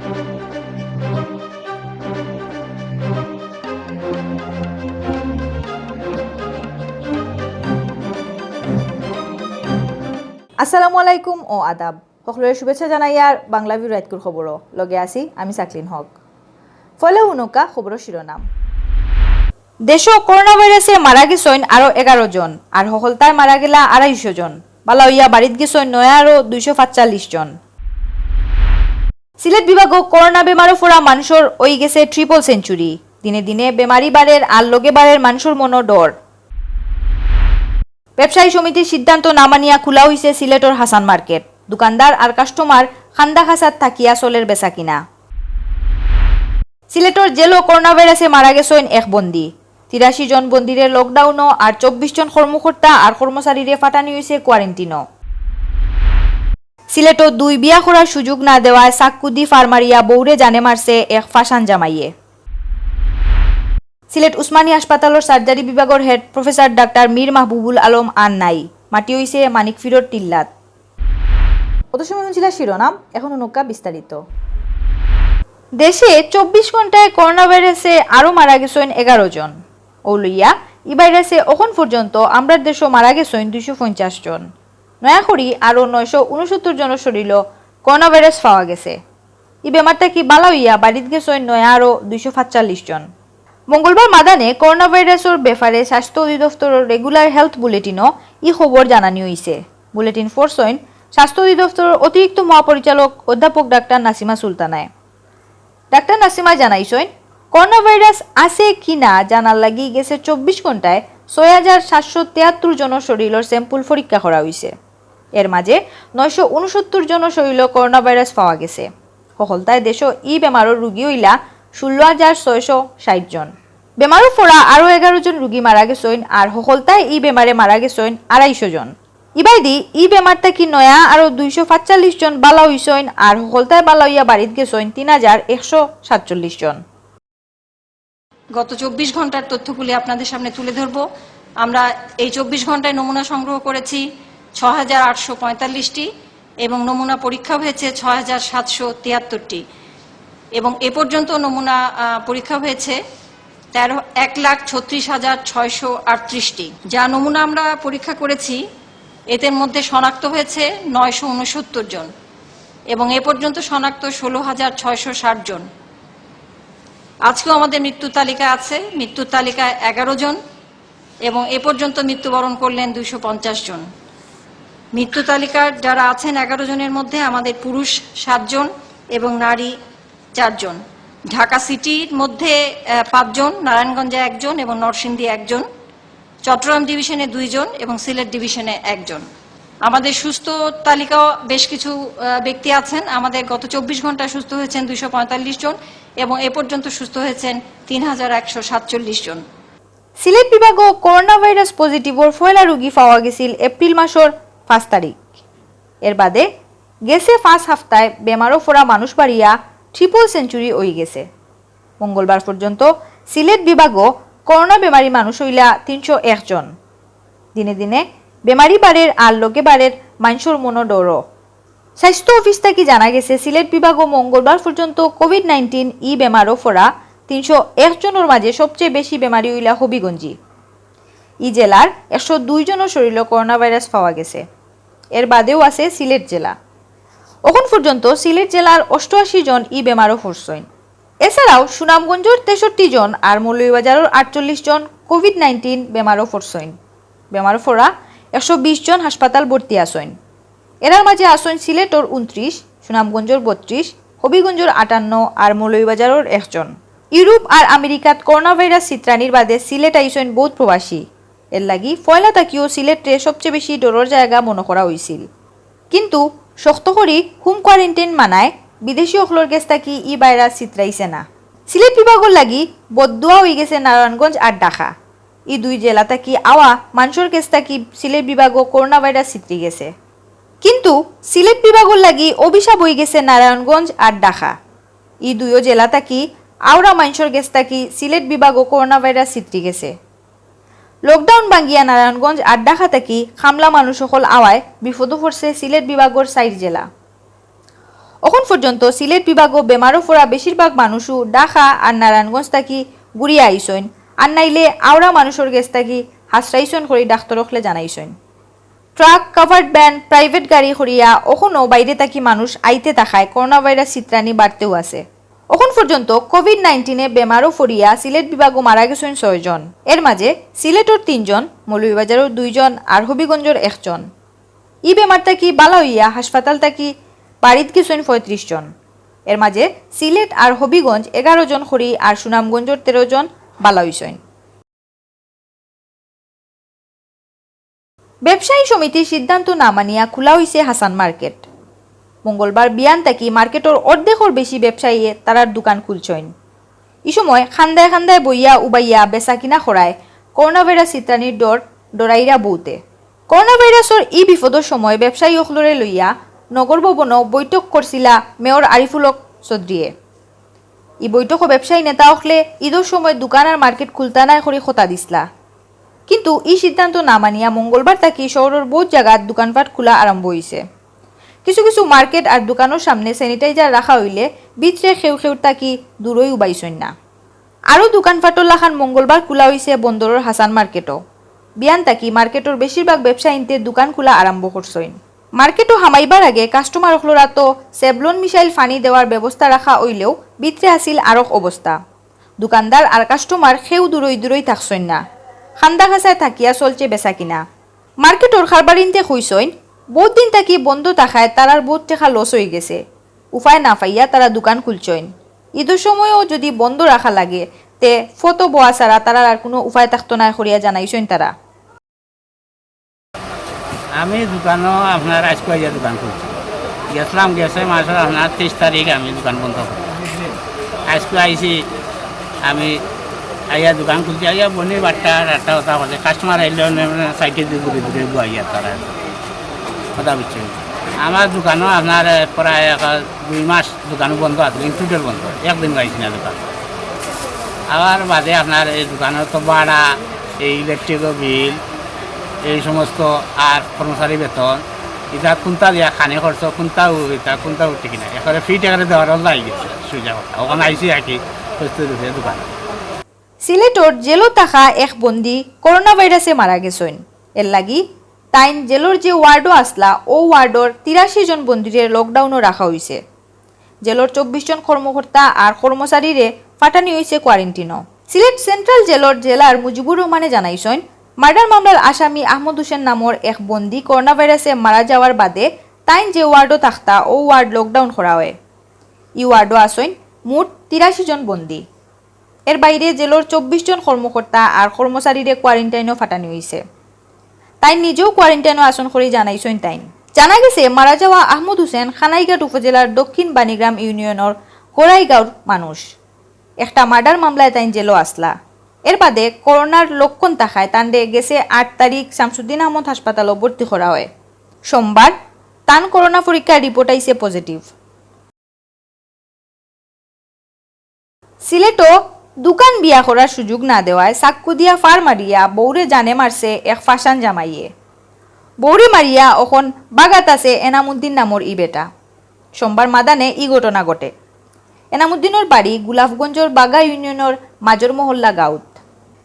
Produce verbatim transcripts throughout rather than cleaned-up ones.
আসসালামু আলাইকুম ও আদাব। সকলরে শুভেচ্ছা জানাইয়ার বাংলা ভিউ রাইতকুর খবরও। লগে আছি আমি সাকলিন হক। পয়লা হুনউক্কা খবরর শিরোনাম। দেশো করোনা ভাইরাসে মারা গেছইন আরো এগারো জন, আর হকলতায় মারা গেলা আড়াইশো জন। বালা অইয়া বাড়িত গেছইন নয়া আরো দুইশো পাঁচচল্লিশ জন। সিলেট বিভাগো করোনা বেমারো পড়া মানষর অইগেছে triple century। দিনে দিনে বেমারি বাড়ের আর লগে বাড়ের মানষর মনো ডর। ব্যবসায়ী সমিতির সিদ্ধান্ত না মানিয়া খুলা অইছে সিলেটর হাসান মার্কেট। দোকানদার আর কাস্টমার খান্দা খাসাত থাকিয়া চলের বেচা কিনা। সিলেটর জেলো করোনা ভাইরাসে মারা গেছইন এক বন্দি। তিরাশি জন বন্দিরে লকডাউনো আর চব্বিশ জন কর্মকর্তা আর কর্মচারীরে ফাটানি অইছে কোয়ারেন্টিনো। সিলেটো দুই বিয়া করার সুযোগ না দেওয়ায় চাক্কু দি ফার মারিয়া বউরে জানে মারছে এক ফাশান জামাইয়ে। সিলেট উসমানী হাসপাতালর সার্জারি বিভাগর হেড প্রফেসর ডাক্তার মীর মাহবুবুল আলম আর নাই। মাটি অইছে মানিকফিরোর টিল্লাত। অত সময় হুনছিলা শিরোনাম, এখন হুনউক্কা বিস্তারিত। দেশে চব্বিশ ঘন্টায় করোনা ভাইরাসে আরো মারা গেছইন এগারো জন। অউ লইয়া ই ভাইরাসে অখন পর্যন্ত আমরার দেশো মারা গেছইন দুইশো পঞ্চাশ জন। নয়া করি আরো নয়শো ঊনসত্তর জনর শরীলো করোনা ভাইরাস পাওয়া গেছে। ই বেমার থাকি বালা অইয়া বাড়িত গেছইন নয়া আরো দুইশো পাঁচচল্লিশ জন। মঙ্গলবার মাদানে করোনা ভাইরাসর ব্যাপারে স্বাস্থ্য অধিদপ্তরর regular health bulletinও ই খবর জানানি অইছে। Bulletin পড়ছইন স্বাস্থ্য অধিদপ্তরর অতিরিক্ত মহাপরিচালক অধ্যাপক ডাক্তার নাসিমা সুলতানায়। ডাক্তার নাসিমা জানাইছইন, করোনা ভাইরাস আছে কি না জানার লাগি গেছে চব্বিশ ঘন্টায় ছয় হাজার সাতশো তিয়াত্তর জনর শরীলর sample পরীক্ষা করা অইছে। এর মাঝে নয়শো ঊনসত্তর জনর শরীলো করোনা ভাইরাস পাওয়া গেছে। হকলতায় দেশো ই বেমারর রুগী অইলা ষোলো হাজার ছয়শো ষাট জন। বেমারো পড়া আরো এগারো জন রুগী মারা গেছইন, আর হকলতায় ই বেমারে মারা গেছইন আড়াইশো জন। ইবায়দি ই বেমার থাকি নয়া আরো দুইশো পাঁচচল্লিশ জন বালা অইছইন, আর হকলতায় বালা অইয়া বাড়িত গেছইন তিন হাজার একশো সাতচল্লিশ জন। গত চব্বিশ ঘন্টার তথ্যগুলি আপনাদের সামনে তুলে ধরব। আমরা এই চব্বিশ ঘন্টায় নমুনা সংগ্রহ করেছি ছ হাজার আটশো পঁয়তাল্লিশটি এবং নমুনা পরীক্ষা হয়েছে ছ হাজার সাতশো তিয়াত্তরটি এবং এ পর্যন্ত নমুনা, আহ, পরীক্ষা হয়েছে তেরো, এক লাখ ছত্রিশ হাজার ছয়শো আটত্রিশটি। যা নমুনা আমরা পরীক্ষা করেছি, এদের মধ্যে শনাক্ত হয়েছে নয়শো ঊনসত্তর জন এবং এ পর্যন্ত শনাক্ত ষোলো হাজার ছয়শো ষাট জন। আজকেও আমাদের মৃত্যুর তালিকা আছে, মৃত্যুর তালিকায় এগারো জন এবং এ পর্যন্ত মৃত্যুবরণ করলেন দুইশো পঞ্চাশ জন। মৃত্যু তালিকার যারা আছেন এগারো জনের মধ্যে আমাদের পুরুষ সাত জন এবং নারী চারজন। ঢাকা সিটির মধ্যে, আহ, পাঁচজন, নারায়ণগঞ্জে একজন এবং নরসিংদী একজন, চট্টগ্রাম ডিভিশনে দুইজন এবং সিলেট ডিভিশনে একজন। আমাদের সুস্থ তালিকাও বেশ কিছু, আহ, ব্যক্তি আছেন। আমাদের গত চব্বিশ ঘন্টায় সুস্থ হয়েছেন দুইশো পঁয়তাল্লিশ জন এবং এ পর্যন্ত সুস্থ হয়েছেন তিন হাজার একশো সাতচল্লিশ জন। সিলেট বিভাগো করোনা ভাইরাস পজিটিভর পয়লা রুগী পাওয়া গেছিল এপ্রিল মাসর পাঁচ তারিখ। এর বাদে গেছে পাঁচ হাপ্তায় বেমারো পড়া মানুষ বাড়িয়া triple century অইগেছে। মঙ্গলবার পর্যন্ত সিলেট বিভাগো করোনা বেমারি মানুষ অইলা তিনশো এক জন। দিনে দিনে বেমারি বাড়ের আর লগে বাড়ের মানষর মনো ডরও। স্বাস্থ্য অফিস থাকি জানা গেছে, সিলেট বিভাগো মঙ্গলবার পর্যন্ত কোভিড নাইনটিন ই বেমারো পড়া তিনশো এক জনর মাঝে সবচেয়ে বেশি বেমারি অইলা হবিগঞ্জি। ই জেলার একশো দুই জনর শরীলো করোনা ভাইরাস পাওয়া গেছে। এর বাদেও আছে সিলেট জেলা। অখন পর্যন্ত সিলেট জেলার অষ্টআশি জন ই বেমারো পড়ছইন। এছাড়াও সুনামগঞ্জর তেষট্টি জন আর মৌলভীবাজারর আটচল্লিশ জন কোভিড নাইনটিন বেমারো পড়ছইন। বেমারো পড়া একশো বিশ জন হাসপাতাল ভর্তি আছইন। এরার মাঝে আছইন সিলেটর ঊনত্রিশ, সুনামগঞ্জর বত্রিশ, হবিগঞ্জর আটান্ন আর মৌলভীবাজারর একজন। ইউরোপ আর আমেরিকাত করোনা ভাইরাস ছিতরানির বাদে সিলেট আইছইন বউত প্রবাসী। এর লাগি পয়লা থাকিও সিলেটরে সবচেয়ে বেশি ডরর জায়গা মনো করা অইছিল। কিন্তু শক্ত করি হোম কোয়ারেন্টাইন মানায় বিদেশি অকলর গেছ থাকি ই ভাইরাস ছিতরাইছে না। সিলেট বিভাগর লাগি বদদোয়া অইগেছে নারায়ণগঞ্জ আর ঢাকা। ই দুই জেলা থাকি আওয়া মানষর গেছ থাকি সিলেট বিভাগো করোনা ভাইরাস ছিতরি গেছে। কিন্তু সিলেট বিভাগর লাগি অভিশাপ অইগেছে নারায়ণগঞ্জ আর ঢাকা। ই দুইও জেলা থাকি আওরা মানষর গেছ থাকি সিলেট বিভাগো করোনা ভাইরাস ছিতরি গেছে। লকডাউন ভাঙ্গিয়া নারায়ণগঞ্জ আর ঢাকা থাকি কামলা মানুষ অকল আওয়ায় বিপদো পড়ছে সিলেট বিভাগর চাইর জেলা। অখন পর্যন্ত সিলেট বিভাগো বেমারো পড়া বেশিরভাগ মানুষও ঢাকা আর নারায়ণগঞ্জ থাকি ঘুরিয়া আইছইন, আর নাইলে আওরা মানুষর গেছ থাকি হাসরাইছইন করি ডাক্তর অকলে জানাইছইন। ট্রাক, কাভার্ড ভ্যান, প্রাইভেট গাড়ি করিয়া অখনো বাইরে থাকি মানুষ আইতে থাকায় করোনা ভাইরাস ছিতরানি বাড়তেউ আছে। অখন পর্যন্ত কোভিড নাইন্টিনে বেমারো পড়িয়া সিলেট বিভাগো মারা গেছইন ছয়জন। এর মাঝে সিলেটর তিনজন, মৌলভীবাজারর দুইজন আর হবিগঞ্জর একজন। ই বেমার থাকি বালা অইয়া হাসপাতাল থাকি বাড়িত গেছইন পঁয়ত্রিশ জন। এর মাঝে সিলেট আর হবিগঞ্জ এগারো জন করি আর সুনামগঞ্জর তেরো জন বালা অইছইন। ব্যবসায়ী সমিতির সিদ্ধান্ত না মানিয়া খোলা অইছে হাসান মার্কেট। মঙ্গলবার বিয়ান থাকি মার্কেটর অর্ধেকর বেশি ব্যবসায়ীয়ে তারার দোকান খুলছইন। ই সময় খান্দায় খান্দায় বইয়া উবাইয়া বেচা কিনা করায় করোনা ভাইরাস ছিতরানির ডর ডরাইরা বউতে। করোনা ভাইরাসর ই বিপদর সময় ব্যবসায়ী অকলরে লইয়া নগর ভবনো বৈঠক করছিলা মেয়র আরিফুল হক চৌধুরীয়ে। ই বৈঠকো ব্যবসায়ী নেতা অকলে ঈদর সময় দোকান আর মার্কেট খুলতা নায় করি কথা দিছলা। কিন্তু ই সিদ্ধান্ত না মানিয়া মঙ্গলবার থাকি শহরর বউত জাগাত দোকানপাট খোলা আরম্ভ অইছে। কিছু কিছু মার্কেট আর দোকানর সামনে স্যানিটাইজার রাখা অইলে ভিতরে কেউ কেউর থাকি দূরই উবাইছইন না। আরও দোকানপাটর লাখান মঙ্গলবার খোলা অইছে বন্দরর হাসান মার্কেটও। বিয়ান থাকি মার্কেটর বেশিরভাগ ব্যবসায়ীন্তে দোকান খোলা আরম্ভ করছইন। মার্কেটও হামাইবার আগে কাস্টমার অকলর আতো সেভলন মিশাইল পানি দেওয়ার ব্যবস্থা রাখা অইলেও ভিতরে আছিল আরক অবস্থা। দোকানদার আর কাস্টমার কেউ দূরই দূরই থাকছইন না। খান্দা খাসায় থাকিয়া চলছে বেচা কিনা। মার্কেটর কারবারিন্তে কইছইন, বউত দিন থাকি বন্ধ থাকায় তারার বউত টেকা লস অইগেছে। উপায় না পাইয়া তারা দোকান খুলছইন। ঈদর সময়ও যদি বন্ধ রাখা লাগে, তে ফতো বওয়া ছাড়া তারার আর কুনু উপায় থাকতো নায় করিয়া জানাইছইন তারা। আমি দোকানো আপনার আইজকু আইয়া দোকান খুলছি। গেছলাম গেছে মাসর আপনার তেইশ তারিখ আমি দোকান বন্ধ করি। আইজকু আইছি আমি আইয়া দোকান খুলছি, আইয়া বনি বাট্টা রাট্টা কথা বলে, কাস্টমার আইলে অনে মানে সাইডে দি ঘুরে ঘুরে বইয়া তারা কথা বুঝছেন। আমার দোকানো আপনার, এ, প্রায় এক, দুই মাস দোকান বন্ধ আছিল, in total বন্ধ, একদিন আইছি না দোকান। আবার বাদে আপনার এই দোকানো তো ভাড়া, এই ইলেকট্রিকর বিল, এই সমস্ত আর কর্মচারী বেতন, ইতা কুনটা দিয়া খানি খরচ, কুনটা উ-, ইতা কুনটা উঠে কিনা, একেবারে ফিট একেবারে দেওয়ার লাগি গেছে, সুজা কথা। অখন আইছি আর কি, প্রস্তুত হইয়া দোকান। সিলেটর জেলো থাকা এক বন্দি করোনা ভাইরাসে মারা গেছইন। এর লাগি তাইন জেলর যে ওয়ার্ডও আছলা, অউ ওয়ার্ডর তিরাশি জন বন্দিরে লকডাউনো রাখা অইছে। জেলর চব্বিশ জন কর্মকর্তা আর কর্মচারীরে ফাটানি অইছে কোয়ারেন্টিনো। সিলেট সেন্ট্রাল জেলর জেলার মুজিবুর রহমানে জানাইছইন, মার্ডার মামলার আসামি আহমদ হোসেন নামর এক বন্দি করোনা ভাইরাসে মারা যাওয়ার বাদে তাইন যে ওয়ার্ডও থাকতা, অউ ওয়ার্ড লকডাউন করা অয়। ই ওয়ার্ডও আছইন মোট তিরাশি জন বন্দি। এর বাইরে জেলর চব্বিশ জন কর্মকর্তা আর কর্মচারীরে কোয়ারেন্টাইনো ফাটানি অইছে। তাইন নিজেও কোয়ারেন্টাইনো আছইন করি জানাইছইন তাইন। জানা গেছে, মারা যাওয়া আহমদ হোসেন কানাইঘাট উপজেলার দক্ষিণ বাণীগ্রাম ইউনিয়নর গোড়াইগাঁওর মানুষ। একটা মার্ডার মামলায় তাইন জেলো আছলা। এর বাদে করোনার লক্ষণ থাকায় তানরে গেছে আট তারিখ শামসুদ্দিন আহমদ হাসপাতালো ভর্তি করা অয়। সোমবার তান করোনা পরীক্ষার রিপোর্ট আইছে পজিটিভ। সিলেটো দোকান বিয়া করার সুযোগ না দেওয়ায় চাক্কু দিয়া ফার মারিয়া বউরে জানে মারছে এক ফাশান জামাইয়ে। বউরে মারিয়া অখন বাগাত আছে এনামুদ্দিন নামর ই বেটা। সোমবার মাদানে ই ঘটনা ঘটে। এনামুদ্দিনর বাড়ি গোলাপগঞ্জর বাগা ইউনিয়নর মাজর মহল্লা গাঁওত।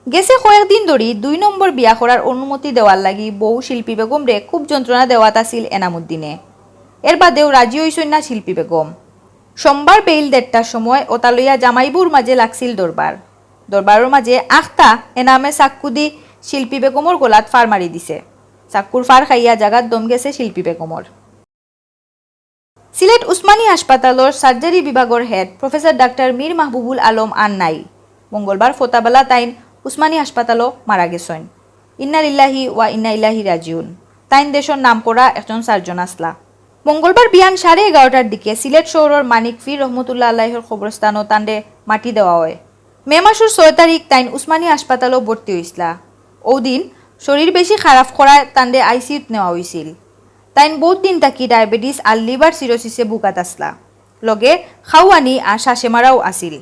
গেছে কয়েকদিন ধরি দুই নম্বর বিয়া করার অনুমতি দেওয়ার লাগি বউ শিল্পী বেগমরে খুব যন্ত্রণা দেওয়াত আছিল এনামুদ্দিনে। এর বাদেও রাজি অইছইন না শিল্পী বেগম। সোমবার বেইল দেড়টার সময় ওতা লইয়া জামাই বউর মাঝে লাগছিল দরবার। দরবারর মাঝে আখতা এনামে চাক্কু দি শিল্পী বেগমর গলাত ফার মারি দিছে। চাক্কুর ফার খাইয়া জাগাত দম গেছে শিল্পী বেগমর। সিলেট উসমানী হাসপাতালর সার্জারি বিভাগর হেড প্রফেসর ডাক্তার মীর মাহবুবুল আলম আর নাই। মঙ্গলবার ফোতাবালা তাইন উসমানী হাসপাতালো মারা গেছইন। ইন্না লিল্লাহি ওয়া ইন্না ইলাইহি রাজিউন। তাইন দেশর নামকরা একজন সার্জন আছলা। মঙ্গলবার বিয়ান সাড়ে এগারোটার দিকে সিলেট শহরর মানিক পীর রহমতুল্লাহ আলাইহর কবরস্থানো তানরে মাটি দেওয়া অয়। মে মাসর ছয় তারিখ তাইন উসমানী হাসপাতালো ভর্তি অইছলা। অউ দিন শরীর বেশি খারাপ করায় তানরে আইসিইউত নেওয়া অইছিল। তাইন বউত দিন থাকি ডায়াবেটিস আর লিভার সিরোসিসে ভুগাত আছলা। লগে খাওয়ানি আর শ্বাসে মারাও আছিল।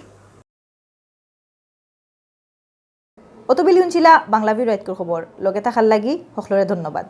অতবেলি হুনছিলা বাংলা ভিউ রাইতকুর খবর। লগে থাকার লাগি হকলরে ধন্যবাদ।